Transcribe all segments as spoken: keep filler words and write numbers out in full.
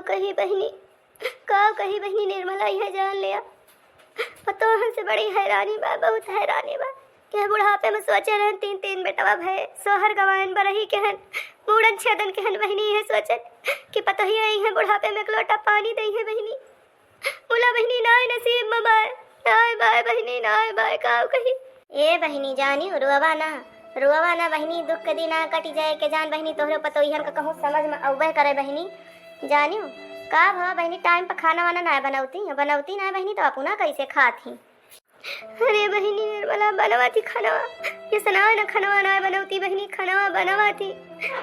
कही बहिनी, का कही बहिनी, निर्मला यह जान लिया, पतोहन से बड़ी हैरानी बा, बहुत हैरानी बा। यह बुढ़ापे में सोचे रहन, तीन तीन बेटवा भए, सोहर गवायन बरही के हन, मूड़न छेदन के हन बहिनी, यह सोचन कि पतोहिया आई है बुढ़ापे में एक लोटा पानी दई है बहिनी। मुला बहिनी, नाय नसीब में बाय, नाय बाय बहिनी, नाय बाय, का कही। ए बहिनी, जानियो, रोवा ना, रोवा ना बहिनी, दुख के दिन आ कटि जाए के जान बहिनी, तोहरे पतोहियन का कहूँ समझ में अउबे करे बहिनी। जानियो, का भवा बहिनी, टाइम पर खाना वाना नाय बनौती, बनौती नाय बहिनी, तो अपना कैसे खात ही? अरे बहिनी निर्मला, बनवा थी खानवा, ये सना ना खानवा नाय बनौती बहिनी, खानवा बनवा थी।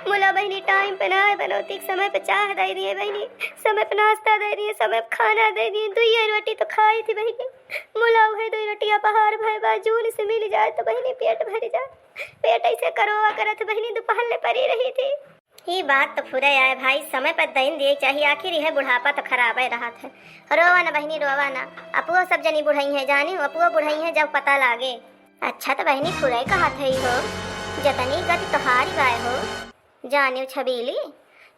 मुला बहिनी टाइम पे नाय बनौती, समय पे चाह दे दिए बहिनी, समय पे नाश्ता दे दिए, समय पे खाना दे दिए, दुइये रोटी तो खाई थी बहिनी। मुला उहे दुई रोटिया पहाड़ भय बा, जून से मिल जाए तो बहिनी पेट भर जाए। पेट ऐसे करोवा करत बहिनी, दोपहर ले परी रही थी। ई बात तो फुरे आए भाई, समय पर दइन दिए चाहिए, आखिर यह बुढ़ापा तो खराबे रहत है। रोवा न बहिनी, रोवा न, अपुओ सब जनी बुढ़ई है जानियो, अपुओ बुढ़ई है जब पता लागे। अच्छा तो बहिनी फुरे कहत है हो, जतनी गति तोहारी बाय हो जानियो छबीली।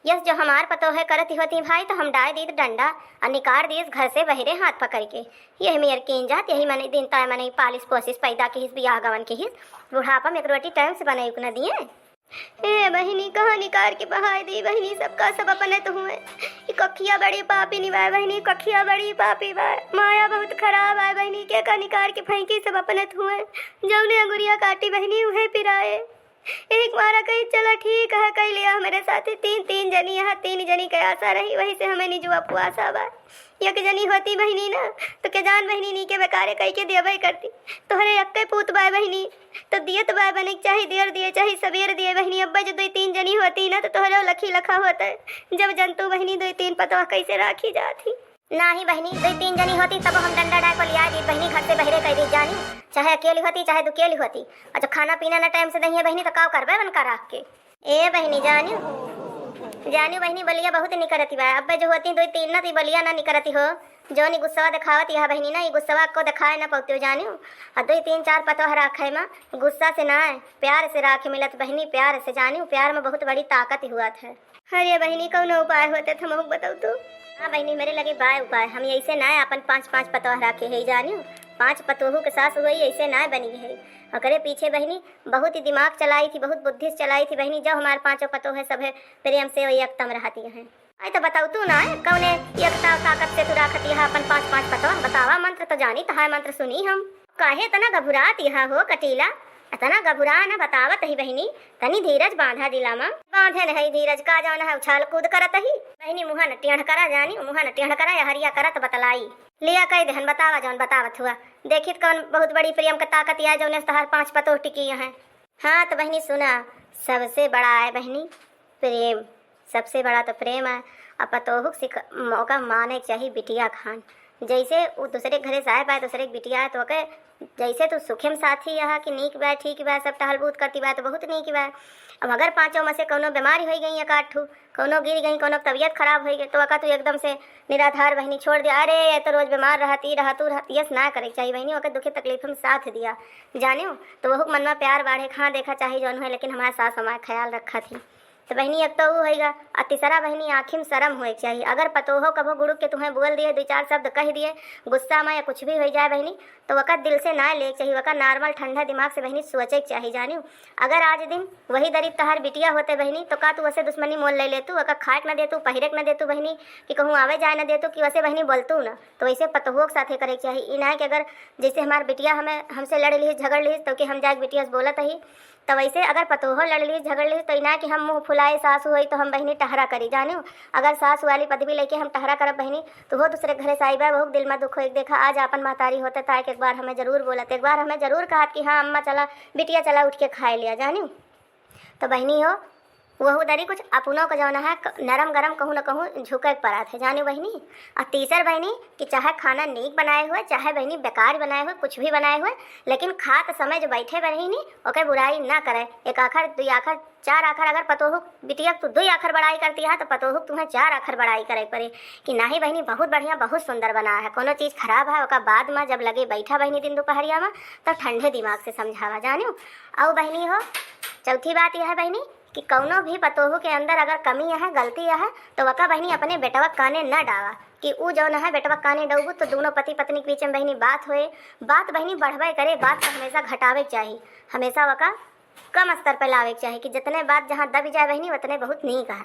यस जो हमार पतोह करत होती भाई तो हम डाय दीत डंडा और निकार दीस घर से बहरे हाथ पकड़ के। यही मेर कीन जात, यही मने दिन ताय मने पालिस पोसिस पैदा किहिस, बियाह गवन किहिस, बुढ़ापा में एक रोटी टाइम से बनाई न दिए। ए बहिनी, कहाँ निकार के बहाय दी बहिनी, सबका सब अपने तो हुए। ई कखिया बड़ी पापी निभाए बहिनी, कखिया बड़ी पापी बाय, माया बहुत खराब आए बहिनी, के का निकार के फेंकी, सब अपने तो हुए। जौने अंगुरिया काटी बहिनी, उहे पिराए। एक मारा कही, "चला ठीक है, कई लिया हमारे साथे।" तीन, तीन जनी यहाँ, तीन जनी के आशा रही, वही से हमें निजुआ पुआसा बा। एक जनी होती बहिनी ना, तो के जान बहिनी नी के बेकारे कई के दियबे करती। तोहरे एक्के पूत बाय बहिनी, तो दियत बाय बने के चाही, देर दिए चाही, सबेर दिए बहिनी। अब्बे जो दुई तीन जनी होती ना, तो तोहरे लखी लखा होता है। जब जंतु बहिनी दुई तीन पतोह कैसे राखी जात ही। नाही बहिनी, दुई तीन जनी होती तब हम डंडा डाय को लिया दी बहिनी, घर से बहरे कह दी जानी, चाहे अकेली होती चाहे दुकेली होती। और जो खाना पीना ना टाइम से दहिए बहिनी तो का करबे उनका राख के। ए बहिनी जानियो, जानियो बहिनी बलिया बहुत निकरती बा। अब्बे जो होती दुई तीन ना तो ई बलिया ना निकरती हो। जौन ई गुस्सवा दिखावत यह बहिनी ना, ई गुस्सवा को दिखाए ना पौतियो जानियो। और दुई तीन चार पतोह राखे में गुस्सा से ना, प्यार से राखे मिलत बहिनी, प्यार से जानियो, प्यार में बहुत बड़ी ताकत हुआ था। अरे बहिनी, कौनो उपाय होते तो हमहू के बतौतू। हाँ बहिनी, मेरे लगे बाय उपाय। हम ऐसे ना अपन पाँच पाँच पतोह राखे है जानियो। पाँच पतोहू के सास हुई ऐसे ना बनी है। ओकरे पीछे बहिनी बहुत ही दिमाग चलाई थी, बहुत बुद्धि से चलाई थी बहिनी। जब हमारे पाँचों पतोह है सब है प्रेम से वही एकदम रहती हैं। आई तो बतौतू ना है कौने एकता ताकत से तू राखती है अपन पाँच पाँच पतोह। बतावा मंत्र तो जानी तो है, मंत्र सुनी हम। काहे इतना घबरात यहाँ हो कटीला? इतना घबरा न, बतावत ही बहिनी, तनी धीरज बांधा दिला मा। बांधे नहीं धीरज का, जौन है उछाल कूद करत ही। बहिनी मुँहा न टेढ़ करा जानी, मुँहा न टेढ़ करा, यहरिया करत बतलाई। लिया कह देहन, बतावा जौन बतावत हुआ। देखित कौन बहुत बड़ी प्रेम का ताकत या जौने से तहार पाँच पतोह टिकी हैं। हाँ तो बहिनी सुना, सबसे बड़ा है बहिनी प्रेम, सबसे बड़ा तो प्रेम है। अब पतोहू के सिख-, मौका माने के चाही बिटिया खान। जैसे उ दूसरे घरे से आए पाए, दूसरे के बिटिया है, तो ओके जैसे तू सुखे में साथी यहा कि नीक बा, ठीक बा, सब टहल बूत करती बा, तो बहुत नीक बा। अब अगर पाँचों में से कौनो बीमारी हो गई, एक आध ठू, कौनो गिर गई, कौनो तबीयत खराब हो गई, तो ओका तू एकदम से निराधार बहिनी छोड़ दिया। अरे, ये तो रोज बीमार रहती, रहतू रहती, यस ना करे के चाही बहिनी, ओके दुखे तकलीफ में साथ दिया, जानियो, तो वहू के मन में प्यार बाढ़े, हाँ, देखा चाहे जौन है, लेकिन हमारे सास हमारा ख्याल रखा थी। तो बहिनी, एक तो ऊ होइगा, आ तीसरा बहिनी, आँखी में शर्म होए के चाही। अगर पतोहो कभो गुड़ुक के तुहें बोल दिए, दो चार शब्द कह दिए, गुस्सा में या कुछ भी हो जाए बहिनी, तो वका दिल से ना ले के चाही, वका normal ठंडा दिमाग से बहिनी सोचे के चाही, जानियो। अगर आज दिन वही दरित तहार बिटिया होते बहिनी, तो का तू वसे दुश्मनी मोल ले लेतू, वका खाए के ना देतू, पहिरे के ना देतू बहिनी, कि कहूँ आवे जाए ना देतू, कि वसे बहिनी बोलतू ना। तो वैसे पतोहो के साथे करे के चाही। ई ना कि अगर जैसे हमार बिटिया हमें, हमसे लड़ लिहिस, झगड़ लिहिस, तो कि हम जाके बिटिया से बोलत ही, तो वैसे अगर पतोहो लड़ लिहिस, झगड़ लिहिस, तो ई ना कि हम मुँह फुलाए, सासू होई तो हम बहिनी टहरा करी, जानियो। अगर सासू वाली पदवी लेके हम टहरा करब बहिनी, तो वो दूसरे घरे से आई बा, बहुत दिल में दुख होई। देखा, आज आपन महतारी होते, ताय के एक बार हमें जरूर बोलत, एक बार हमें जरूर कहत कि हाँ अम्मा चला, बिटिया चला उठ के खाए लिया, जानियो। तो बहिनी हो, वहू दरी कुछ अपनों का जौन है, क-, नरम गरम कहूँ न कहूँ झुके के पड़त है, जानियो बहिनी। और तीसर बहिनी कि चाहे खाना नीक बनाए हुए, चाहे बहिनी बेकार बनाए हुए, कुछ भी बनाए हुए, लेकिन खात समय जो बैठे बहिनी, ओके बुराई ना करे। एक आखर, दुई आखर, चार आखर, अगर पतोहू बिटिया तू दुई आखर बड़ाई करती है, तो पतोहू तुम्हें चार आखर बड़ाई करे पड़े कि नाही बहिनी, बहुत बढ़िया, बहुत सुंदर बना है। कोनो चीज खराब है, ओका बाद में जब लगे बैठा बहिनी दिन दोपहरिया में, तो ठंडे दिमाग से समझावा, जानियो। और बहिनी हो, चौथी बात यह है बहिनी, कि कउनो भी पतोहू के अंदर अगर कमी अहै, गलती अहै, तो वका बहिनी अपने बेटवा काने न डावा, कि ऊ जौन अहै बेटवा काने डउबू तो दूनो पति पत्नी के बीच में बहिनी बात होए, बात बहिनी बढ़बे करे, बात को हमेशा घटावे के चाही, हमेशा वका कम स्तर पे लावे के चाही, कि जितने बात जहाँ दबि जाए बहिनी उतने बहुत नीक अहै।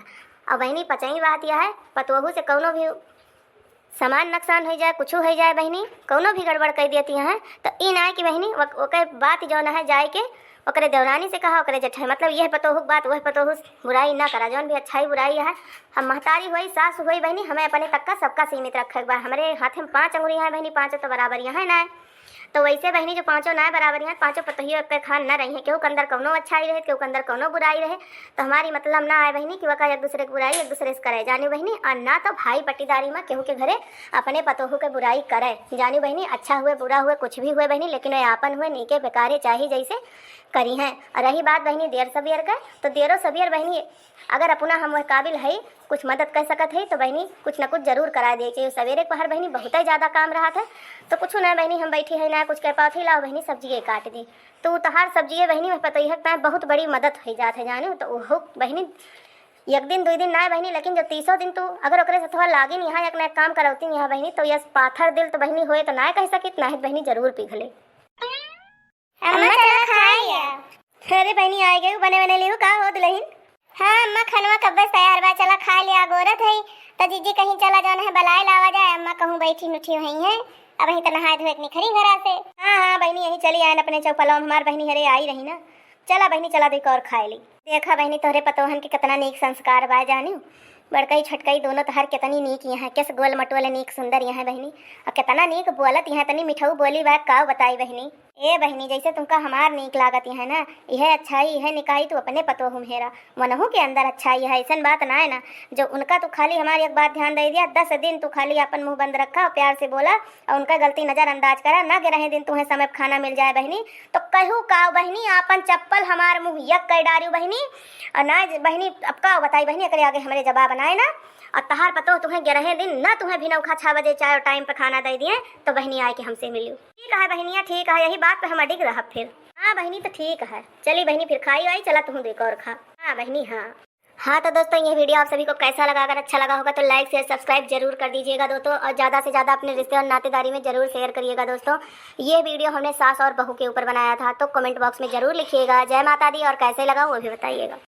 और बहिनी पचई बात यह है, पतोहू से कउनो भी सामान नुकसान होइ जाए, कुछ होइ जाए बहिनी, कउनो भी गड़बड़ कइ देती हैं, तो ई ना है कि बहिनी ओक-, ओके बात जौन है जाए के ओकरे देवरानी से कहा, ओकरे जेठाई, मतलब यह पतोहू के बात वह पतोहू से बुराई ना करा, जौन भी अच्छाई बुराई है, हम महतारी होई, सास होई बहिनी, हमें अपने तक का सबका सीमित रखे के बा। हमरे हाथे में पाँच अंगुरी हैं बहिनी, पाँचों तो बराबर यहाँ ना है। तो वैसे बहिनी जो पाँचों ना बराबर हैं, पाँचों पतोहियो एक खान ना रही हैं, केहू के अंदर कउनो अच्छाई रहे, केहू के अंदर कउनो बुराई रहे, तो हमारी मतलब ना आए बहिनी कि वका एक दूसरे की बुराई एक दूसरे से करे, जानी बहिनी, और ना तो भाई पट्टीदारी में केहू के घरे अपने पतोहू के बुराई करे, जानी बहिनी, अच्छा हुए बुरा हुए कुछ भी हुए बहिनी, लेकिन वे आपन हुए नीके बेकारे चाहे जैसे करी हैं। और रही बात बहिनी देर सबियर के, तो देरो सबियर बहिनी अगर अपना हम वह काबिल है, कुछ मदद कर सकत है, तो बहिनी कुछ न कुछ जरूर करा दे चाहिए। सवेरे पहर बहिनी बहुत ही ज्यादा काम रहत है, तो कुछ ना बहिनी हम बैठी है ना कुछ कह पावत है, लाओ बहिनी सब्जिए काट दी, तो तहार सब्जिए बहिनी वह पतोहिया के बहुत बड़ी मदद हो जात है जाने। तो ओहो बहिनी एक दिन दुई दिन ना बहिनी, लेकिन जो तीसों दिन तू अगर ओकरे सथवा लागिन यहाँ एक ना एक काम करौतीन यहाँ बहिनी, तो यस पाथर दिल तो बहिनी होए तो ना कह सकित, ना बहिनी जरूर पिघले। अम्मा, चला खाए लिया। अरे बहिनी, आए गए, बने बने लिहू का हो दुल्हन? हाँ अम्मा, खनवा कब्बे से तैयार बा, चला खाए लिया, गोरत है। तो जीजी कहीं चला जौन है, बलाए लावा जाए, अम्मा कहूँ बैठी नुठी हुई हैं, अब वहीं तो नहाए धोए के निखरी घरा से। हाँ, हाँ बहिनी, यहीं चली आयन अपने चौपलवा में, हमार बहिनी हरे आई रही ना। चला बहिनी, चला दुई कौर खाए ली। देखा बहिनी, तोहरे पतोहन के कितना नीक संस्कार बा, जानियो। बड़कई छोटकई दोनों तोहार कितनी नीक यहाँ, किस गोल मटोल नीक सुंदर यहाँ बहिनी। और कितना नीक बोलत यहाँ, इतनी मिठाऊ बोली बा, का बताई बहिनी। ए बहिनी, जैसे तुमका हमार नीक लागत यहाँ ना, यह अच्छाई, यह निकाई तू अपने पतोह में हेरा। मनहू के अंदर अच्छाई है, ऐसन बात ना है ना, जो उनका तू खाली हमार एक बात ध्यान दे दिया, दस दिन तू खाली अपन मुंह बंद रखा और प्यार से बोला, और उनका गलती नजरअंदाज करा, ना गिरहे दिन तुम्हें समय पे खाना मिल जाए बहिनी, तो कहू का बहिनी, आपन चप्पल हमार मुंह यक कर डारियो बहिनी। और ना ज-, बहिनी, अब का बताई बहिनी, एकरे आगे हमरे जवाब ना है ना। और तहार पतोह तुम्हें गिरहे दिन ना तुम्हें भी नौखा छह बजे चाय और टाइम पे खाना दे दिए, तो बहिनी आए के हमसे मिलियो। ठीक है बहिनिया, ठीक है, यही बात पे हम अडिग रहब फिर। हाँ बहिनी, तो ठीक है, चली बहिनी फिर खाई आई, चला तुहूँ दुई कौर खा। हाँ बहिनी, हाँ। हाँ तो दोस्तों, ये वीडियो आप सभी को कैसा लगा? अगर अच्छा लगा होगा तो लाइक शेयर सब्सक्राइब जरूर कर दीजिएगा दोस्तों, और ज़्यादा से ज़्यादा अपने रिश्ते और नातेदारी में जरूर शेयर करिएगा दोस्तों। ये वीडियो हमने सास और बहू के ऊपर बनाया था, तो कमेंट बॉक्स में जरूर लिखिएगा जय माता दी, और कैसे लगा वो भी बताइएगा।